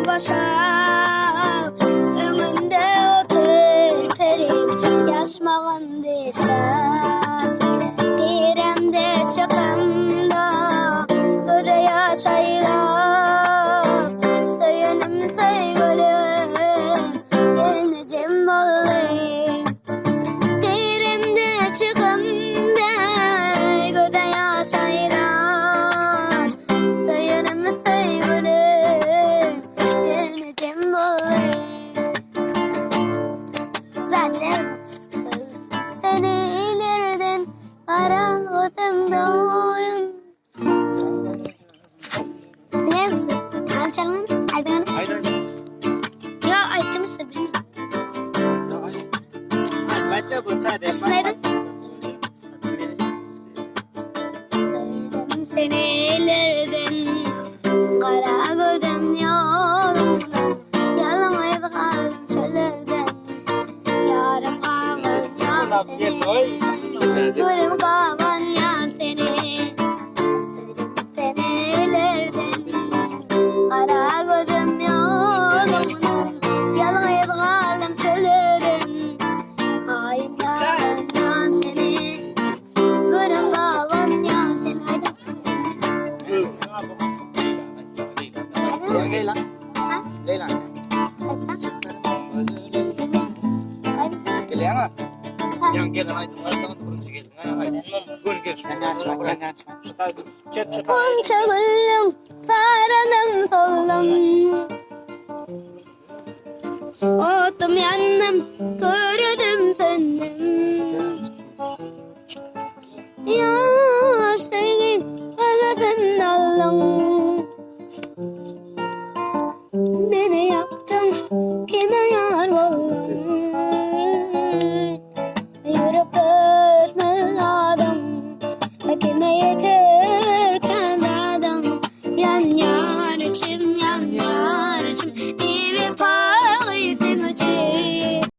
başa Öňümde otyr perim Ýaşmagyn dişläp Giremde çykamda Göze ýaş aýlap Söýenim söýgülim Gelnejem boldy Giremde çykamda Göze ýaş aýlap Söýenim söýgülim Gelnejem boldy Zaten seni ilerden Gara gözüm doýun Neyse, çalın, aýdyn. Ýa aýtdym size bilmiyorum. Başlaydın. Söýdüm seni ellerden Gara gözüm ýolunda Ýalňyz galdym çöllerden Ýarym gabanýan seni Gülüm gabanýan seni Söýdüm seni ellerden Gara gözüm ýolunda Ýalňyz galdym çöllerden Aýym ýaranýan seni Görüm gabanýan seni Aýdym. Gonça gülüm saranym soldum Otum ýandym körüdim söndüm Ýaş söýgiň höwesin aldyň Meni ýakdyň kime ýar bolduň Ýürek göçmez adam Kime ýeter.